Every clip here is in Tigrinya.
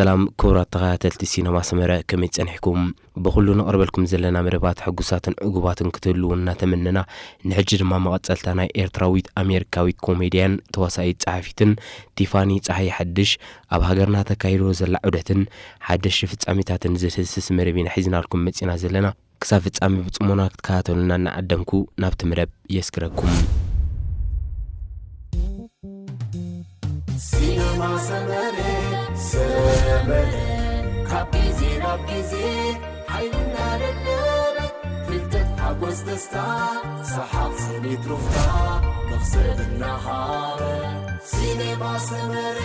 ሰላም ክቡራት ተኸታተልቲ ሲነማ ሰመረ፣ ከመይ ጸኒሕኩም? ብኹሉ ነቕርበልኩም ዘለና መደባት ሕጉሳትን ዕጉባትን ክትህልዉ እናተመነና፣ ንሕጂ ድማ መቐጸልታ ናይ ኤርትራዊት ኣሜሪካዊት ኮሜድያን ተዋሳኢት ጸሓፊትን ቲፋኒ ጸሃየ ሓድሽ ኣብ ሃገርና ተካይዶ ዘላ ዑደትን ሓደሽቲ ፍጻሜታትን ዝድህስስ መደብ ኢና ሒዝናልኩም መጺና ዘለና። ክሳብ ፍጻሜ ብጽሞና ክትከታተሉና እናዓደምኩ ናብቲ መደብ የስግረኩም። ሲነማ ሰመረ፣ ሰመረ፣ ካብ ግዜ ናብ ግዜ ሓይልና ለለበ፣ ፍልጠት ሓጎስ ደስታ፣ ሰሓቕ ስኒት ሩፍታ፣ መኽሰብ እናሃበ። ሲነማ ሰመረ።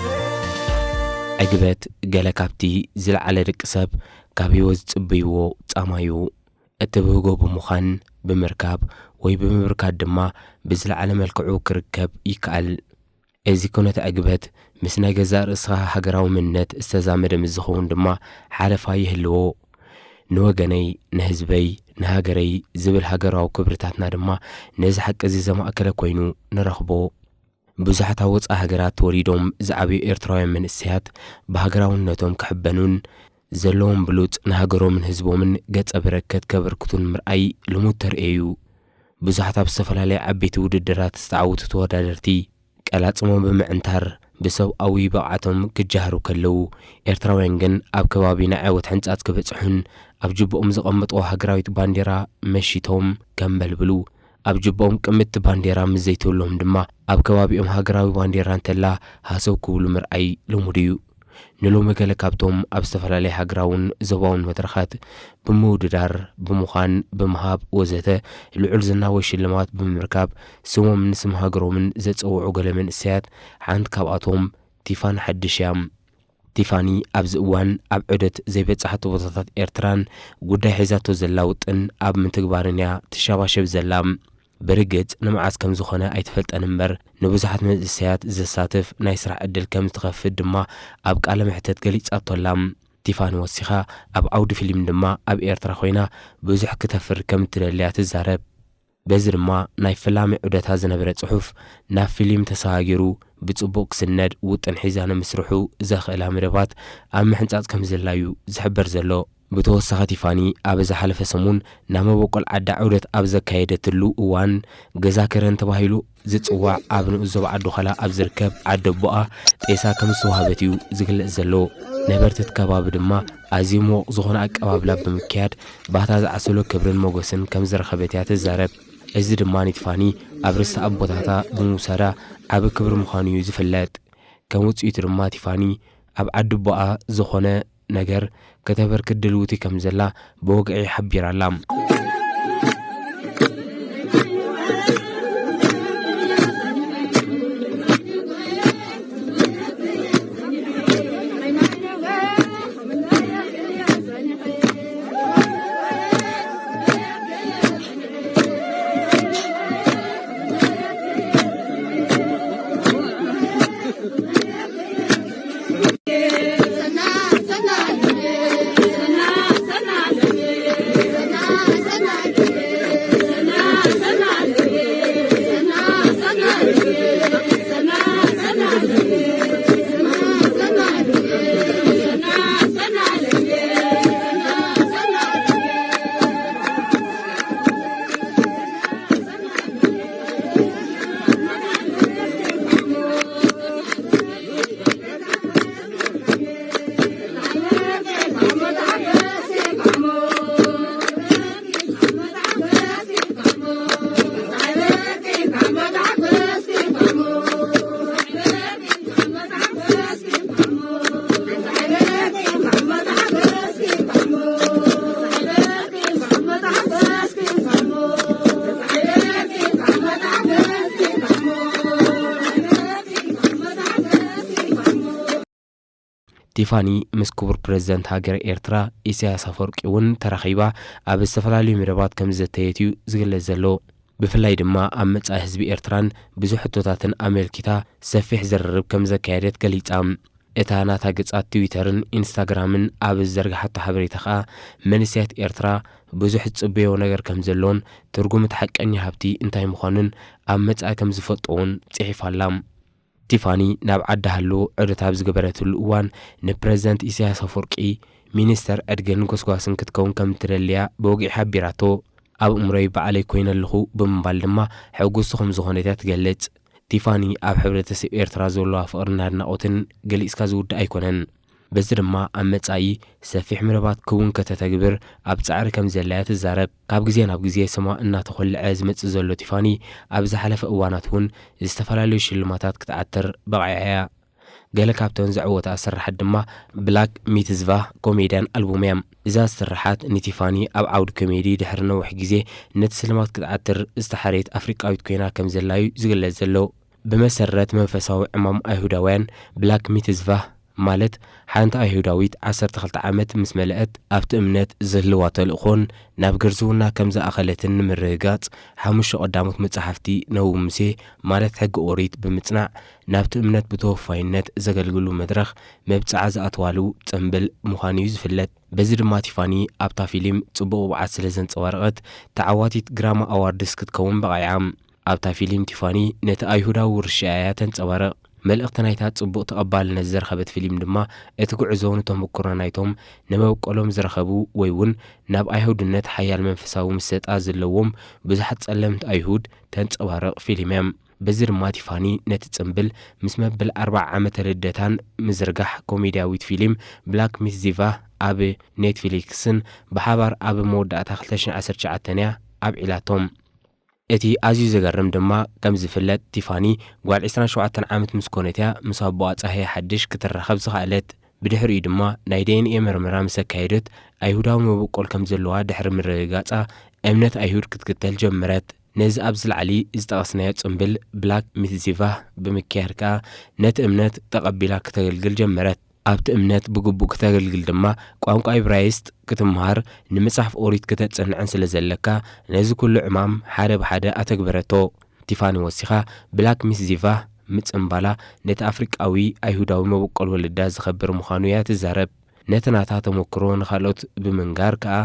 ዕግበት ገለ ካብቲ ዝለዓለ ደቂ ሰብ ካብ ህይወት ዝጽበይዎ ጻማ እዩ። እተብህጎ ብምዃን፣ ብምርካብ ወይ ብምብርካት ድማ ብዝለዓለ መልክዑ ክርከብ ይከኣል። እዚ ኩነት ዕግበት ምስ ናይ ገዛእ ርእስኻ ሃገራዊ መንነት ዝተዛመደ ምስ ዝኸውን ድማ ሓለፋ ይህልዎ። ንወገነይ፣ ንህዝበይ፣ ንሃገረይ ዝብል ሃገራዊ ክብርታትና ድማ ነዚ ሓቂ እዚ ዘማእከለ ኮይኑ ንረኽቦ። ብዙሓት ኣብ ወጻኢ ሃገራት ተወሊዶም ዝዓበዩ ኤርትራውያን መንእሰያት ብሃገራውነቶም ክሕበኑን ዘለዎም ብሉጽ ንሃገሮምን ህዝቦምን ገጸ በረከት ከበርክቱን ምርኣይ ልሙድ ተርእዮ እዩ። ብዙሓት ኣብ ዝተፈላለያ ዓበይቲ ውድድራት ዝተዓወቱ ተወዳደርቲ ቀላጽሞም ብምዕንታር ብሰብኣዊ ብቕዓቶም ክጀሃሩ ከለዉ፣ ኤርትራውያን ግን ኣብ ከባቢ ናይ ዓወት ሕንጻጽ ክበጽሑን ኣብ ጅብኦም ዘቐመጥዎ ሃገራዊት ባንዴራ መሺቶም ከንበልብሉ፣ ኣብ ጅብኦም ቅምጥቲ ባንዴራ ምስ ዘይትህሎም ድማ ኣብ ከባቢኦም ሃገራዊ ባንዴራ እንተላ ሃሰው ክብሉ ምርኣይ ልሙድ እዩ። ንሎሚ ገለ ካብቶም ኣብ ዝተፈላለየ ሃገራውን ዞባውን መድረኻት ብምውድዳር፣ ብምዃን፣ ብምሃብ ወዘተ ልዑል ዝና ወይ ሽልማት ብምርካብ ስሞምን ስም ሃገሮምን ዘጸውዑ ገለ መንእሰያት ሓንቲ ካብኣቶም ቲፋን ሓድሽ እያ። ቲፋኒ ኣብዚ እዋን ኣብ ዑደት ዘይበጻሓቶ ቦታታት ኤርትራን ጉዳይ ሒዛቶ ዘላ ውጥን ኣብ ምትግባርን እያ ትሸባሸብ ዘላ። ብርግጽ ንመዓስ ከም ዝኾነ ኣይትፈልጠን እምበር፣ ንብዙሓት መንእሰያት ዘሳትፍ ናይ ስራሕ ዕድል ከም ዝትኸፍት ድማ ኣብ ቃለ መሕተት ገሊጻቶ ኣላ። ቲፋኒ ወሲኻ፣ ኣብ ዓውዲ ፊልም ድማ ኣብ ኤርትራ ኮይና ብዙሕ ክተፍሪ ከም እትደሊ እያ ትዛረብ። በዚ ድማ ናይ ፍላሚ ዑደታ ዝነበረ ጽሑፍ ናብ ፊልም ተሰጋጊሩ ብጽቡቕ ክስነድ ውጥን ሒዛ ንምስርሑ ዘኽእላ መደባት ኣብ ምሕንጻጽ ከም ዘላ እዩ ዝሕበር ዘሎ። ብተወሳኺ ቲፋኒ ኣብ ዝሓለፈ ሰሙን ናብ መበቆል ዓዳ ዑደት ኣብ ዘካየደትሉ እዋን፣ ገዛ ከረን ተባሂሉ ዝጽዋዕ ኣብ ንኡስ ዞባ ዓዲ ዃላ ኣብ ዝርከብ ዓዲ ኣቦኣ ጤሳ ከም ዝተዋህበት እዩ ዝግለጽ ዘሎ። ነበርቲ እቲ ከባቢ ድማ ኣዝዩ ምዉቕ ዝኾነ ኣቀባብላ ብምክያድ ባህታ ዝዓሰሎ ክብርን ሞገስን ከም ዝረኸበት እያ ትዛረብ። እዚ ድማ ንቲፋኒ ኣብ ርስቲ ኣቦታታ ብምውሳዳ ዓቢ ክብሪ ምዃኑ እዩ ዝፍለጥ። ከም ውጽኢቱ ድማ ቲፋኒ ኣብ ዓዲ ኣቦኣ ዝኾነ ነገር ከተበርክት ድልውቲ ከም ዘላ ብወግዒ ሓቢራ ኣላ። ቲፋኒ ምስ ክቡር ፕረዚደንት ሃገረ ኤርትራ ኢሳያስ ኣፈወርቂ እውን ተራኺባ ኣብ ዝተፈላለዩ መደባት ከም ዝዘተየት እዩ ዝግለጽ ዘሎ። ብፍላይ ድማ ኣብ መጻኢ ህዝቢ ኤርትራን ብዙሕ ሕቶታትን ኣመልኪታ ሰፊሕ ዝርርብ ከም ዘካየደት ገሊጻ። እታ ናታ ገጻት ትዊተርን ኢንስታግራምን ኣብ ዝዘርግሓቶ ሓበሬታ ከኣ፣ መንእሰያት ኤርትራ ብዙሕ ዝጽበዮ ነገር ከም ዘሎን ትርጉም እቲ ሓቀኛ ሃብቲ እንታይ ምዃኑን ኣብ መጻኢ ከም ዝፈልጦ እውን ጽሒፋ ኣላ። ቲፋኒ ናብ ዓዲ ሃሎ ዑደት ኣብ ዝገበረትሉ እዋን፣ ንፕረዚደንት ኢሳያስ ኣፈወርቂ ሚኒስተር ዕድገን ጎስጓስን ክትከውን ከም እትደልያ ብወግዒ ሓቢራቶ። ኣብ እምሮይ ባዕለይ ኮይነ ኣለኹ ብምባል ድማ ሕጉስቲ ከም ዝኾነት እያ ትገልጽ። ቲፋኒ ኣብ ሕብረተሰብ ኤርትራ ዘለዋ ፍቕርን ኣድናቖትን ገሊጽካ ዝውዳእ ኣይኮነን። በዚ ድማ ኣብ መጻኢ ሰፊሕ መደባት ክውን ከተተግብር ኣብ ጻዕሪ ከም ዘላ እያ ትዛረብ። ካብ ግዜ ናብ ግዜ ስማ እናተኾልዐ ዝመጽእ ዘሎ ቲፋኒ፣ ኣብ ዝሓለፈ እዋናት እውን ዝተፈላለዩ ሽልማታት ክትዓትር በቒዓ እያ። ገለ ካብተን ዘዕወታ ስርሓት ድማ ብላክ ሚትዝቫ ኮሜድያን ኣልቡም እያ። እዛ ስርሓት ንቲፋኒ ኣብ ዓውዲ ኮሜዲ ድሕሪ ነዊሕ ግዜ ነቲ ስልማት ክትዓትር ዝተሓረየት ኣፍሪቃዊት ኮይና ከም ዘላ እዩ ዝግለጽ ዘሎ። ብመሰረት መንፈሳዊ ዕማም ኣይሁዳውያን፣ ብላክ ሚትዝቫ ማለት ሓንቲ ኣይሁዳዊት ዓሰርተ ክልተ ዓመት ምስ መለአት ኣብቲ እምነት ዝህልዋ ተልእኾን ናብ ግርዝውና ከም ዝኣኸለትን ንምርግጋጽ፣ ሓሙሽተ ቀዳሞት መጻሕፍቲ ነዊ ሙሴ ማለት ሕጊ ኦሪት ብምጽናዕ፣ ናብቲ እምነት ብተወፋይነት ዘገልግሉ መድረኽ መብጽዓ ዝኣትዋሉ ጽምብል ምዃኑ እዩ ዝፍለጥ። በዚ ድማ ቲፋኒ ኣብታ ፊልም ጽቡቕ ብቕዓት ስለ ዘንጸባረቐት፣ ተዓዋቲት ግራማ ኣዋርድስ ክትከውን በቒዓ። ኣብታ ፊልም ቲፋኒ ነቲ ኣይሁዳዊ ውርሻ እያ ተንጸባርቕ። መልእኽቲ ናይታ ጽቡቕ ተቐባልነት ዝረኸበት ፊልም ድማ፣ እቲ ጉዕዞ ንተመኩሮ ናይቶም ንመበቆሎም ዝረኸቡ ወይ እውን ናብ ኣይሁድነት ሓያል መንፈሳዊ ምሰጣ ዘለዎም ብዙሓት ጸለምቲ ኣይሁድ ተንጸባርቕ ፊልም እያ። በዚ ድማ ቲፋኒ ነቲ ጽምብል ምስ መበል ኣርብዓ ዓመተ ልደታን ምዝርጋሕ ኮሜድያዊት ፊልም ብላክ ሚትዚቫ ኣብ ኔትፍሊክስን ብሓባር ኣብ መወዳእታ ክልተ ሽሕን ዓሰርተ ትሽዓተን እያ ኣብዒላቶም። እቲ ኣዝዩ ዘገርም ድማ፣ ከም ዝፍለጥ ቲፋኒ ጓል ዕስራን ሸውዓተን ዓመት ምስ ኮነት እያ ምስ ኣቦኣ ጻህያ ሓድሽ ክትራኸብ ዝኸኣለት። ብድሕሪኡ ድማ ናይ ዲኤንኤ መርመራ ምስ ኣካየደት፣ ኣይሁዳዊ መበቆል ከም ዘለዋ ድሕሪ ምርግጋጻ፣ እምነት ኣይሁድ ክትክተል ጀመረት። ነዚ ኣብዚ ላዕሊ ዝጠቐስናዮ ጽምብል ብላክ ሚትዚቫ ብምክያድ ከኣ ነቲ እምነት ተቐቢላ ክተገልግል ጀመረት። ኣብቲ እምነት ብግቡእ ክተገልግል ድማ ቋንቋ ኢብራይስጥ ክትምሃር፣ ንመጽሓፍ ኦሪት ክተጽንዕን ስለ ዘለካ፣ ነዚ ኩሉ ዕማም ሓደ ብሓደ ኣተግበረቶ። ቲፋኒ ወሲኻ፣ ብላክ ሚትዚቫ ምጽምባላ ነቲ ኣፍሪቃዊ ኣይሁዳዊ መበቆል ወለዳ ዘኸብር ምዃኑ እያ ትዛረብ። ነቲ ናታ ተመክሮ ንኻልኦት ብምንጋር ከኣ፣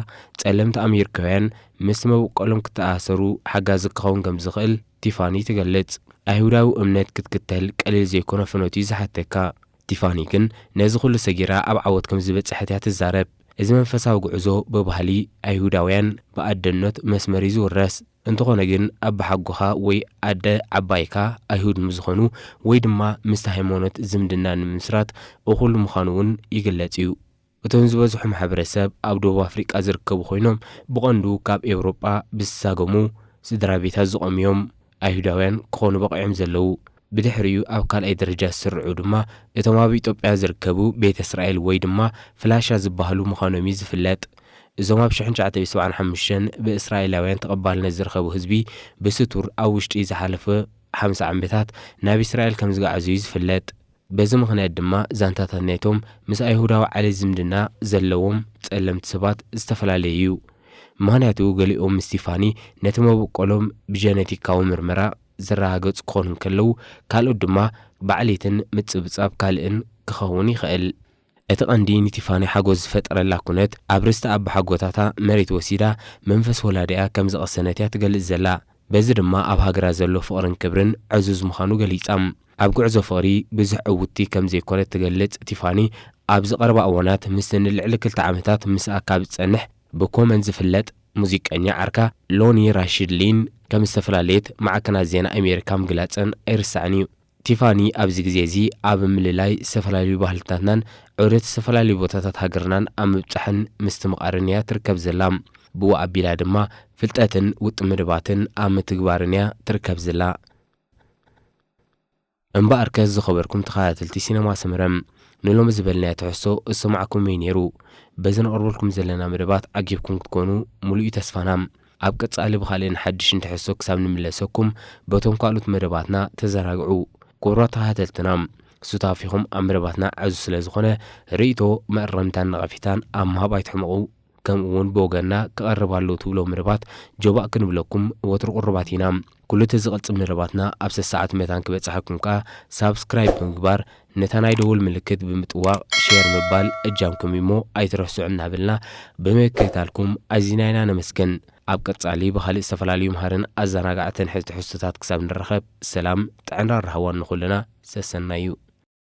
ጸለምቲ ኣሜሪካውያን ምስቲ መበቆሎም ክተኣሳሰሩ ሓጋዚ ክኸውን ከም ዝኽእል ቲፋኒ ትገልጽ። ኣይሁዳዊ እምነት ክትክተል ቀሊል ዘይኮነ ፍኖት እዩ ዝሓተካ። ቲፋኒ ግን ነዚ ኩሉ ሰጊራ ኣብ ዓወት ከም ዝበጽሐት እያ ትዛረብ። እዚ መንፈሳዊ ጉዕዞ ብባህሊ ኣይሁዳውያን ብኣደኖት መስመር እዩ ዝውረስ። እንተኾነ ግን ኣባሓጎኻ ወይ ኣደ ዓባይካ ኣይሁድ ንዝኾኑ ወይ ድማ ምስቲ ሃይማኖት ዝምድና ንምምስራት እኹል ምዃኑ እውን ይግለጽ እዩ። እቶም ዝበዝሑ ማሕበረሰብ ኣብ ደቡብ ኣፍሪቃ ዝርከቡ ኮይኖም፣ ብቐንዱ ካብ ኤውሮጳ ብዝሳገሙ ስድራ ቤታት ዝቖሙ እዮም ኣይሁዳውያን ክኾኑ በቒዖም ዘለዉ። ብድሕሪኡ ኣብ ካልኣይ ደረጃ ዝስርዑ ድማ እቶም ኣብ ኢትዮጵያ ዝርከቡ ቤተ እስራኤል ወይ ድማ ፍላሻ ዝበሃሉ ምዃኖም እዩ ዝፍለጥ። እዞም ኣብ ሽሕን ትሽዓተ ሚእትን ሰብዓን ሓሙሽተን ብእስራኤላውያን ተቐባልነት ዝረኸቡ ህዝቢ ብስቱር ኣብ ውሽጢ ዝሓለፈ ሓምሳ ዓመታት ናብ እስራኤል ከም ዝገዓዙ እዩ ዝፍለጥ። በዚ ምኽንያት ድማ ዛንታታት ናይቶም ምስ ኣይሁዳዊ ዓሌት ዝምድና ዘለዎም ጸለምቲ ሰባት ዝተፈላለየ እዩ። ምኽንያቱ ገሊኦም ምስ ቲፋኒ ነቲ መበቆሎም ብጀነቲካዊ ምርመራ ዘረጋገጹ ክኾኑ እንከለዉ፣ ካልኦት ድማ ብዓሌትን ምጽብጻብ ካልእን ክኸውን ይኽእል። እቲ ቀንዲ ንቲፋኒ ሓጎስ ዝፈጠረላ ኩነት፣ ኣብ ርስቲ ኣባሓጎታታ መሬት ወሲዳ መንፈስ ወላዲኣ ከም ዝቐሰነት እያ ትገልጽ ዘላ። በዚ ድማ ኣብ ሃገራ ዘሎ ፍቕርን ክብርን ዕዙዝ ምዃኑ ገሊጻ። ኣብ ጉዕዞ ፍቕሪ ብዙሕ ዕውትቲ ከም ዘይኮነት ትገልጽ ቲፋኒ፣ ኣብዚ ቀረባ እዋናት ምስቲ ንልዕሊ ክልተ ዓመታት ምስኣ ካብ ዝጸንሕ ብኮመን ዝፍለጥ ሙዚቀኛ ዓርካ ሎኒ ራሽድ ሊን ከም ዝተፈላለየት ማዕከናት ዜና ኣሜሪካ ምግላጸን ኣይርሳዕን እዩ። ቲፋኒ ኣብዚ ግዜ እዚ ኣብ ምልላይ ዝተፈላለዩ ባህልታትናን ዑደት ዝተፈላለዩ ቦታታት ሃገርናን ኣብ ምብጻሕን ምስትምቓርን እያ ትርከብ ዘላ። ብኡ ኣቢላ ድማ ፍልጠትን ውጥን መደባትን ኣብ ምትግባርን እያ ትርከብ ዘላ። እምበኣርከስ ዝኸበርኩም ተኸታተልቲ ሲነማ ሰመረ፣ ንሎሚ ዝበልናዮ ትሕዝቶ ዝሰማዕኩሞ እዩ ነይሩ። በዚ ነቕርበልኩም ዘለና መደባት ዓጊብኩም ክትኮኑ ሙሉእ እዩ ተስፋና። ኣብ ቀጻሊ ብኻልእን ሓድሽን ትሕዝቶ ክሳብ ንምለሰኩም፣ በቶም ካልኦት መደባትና ተዘናግዑ። ክቡራት ተኸታተልትና፣ ሱታፊኹም ኣብ መደባትና ዕዙዝ ስለ ዝኾነ፣ ርእይቶ፣ መእረምታን ነቐፌታን ኣብ ምሃብ ኣይትሕመቑ። ከምኡ እውን ብወገንና ክቐርብ ኣለዎ ትብሎ መደባት ጆባእ ክንብለኩም ወትሩ ቅሩባት ኢና። ኩሉ እቲ ዝቕጽል መደባትና ኣብ ሰሰዓት መታን ክበጽሐኩም ከኣ ሳብስክራይብ ብምግባር ነታ ናይ ደወል ምልክት ብምጥዋቕ ሼር ምባል እጃምኩም እዩ እሞ ኣይትረስዑ እናበልና ብምክትታልኩም ኣዚና ኢና ነመስግን። ኣብ ቀጻሊ ብኻልእ ዝተፈላለዩ መሃርን ኣዘናጋዕትን ሕትሕዝቶታት ክሳብ ንራኸብ፣ ሰላም ጥዕና ራህዋን ንኹልና ሰሰናዩ።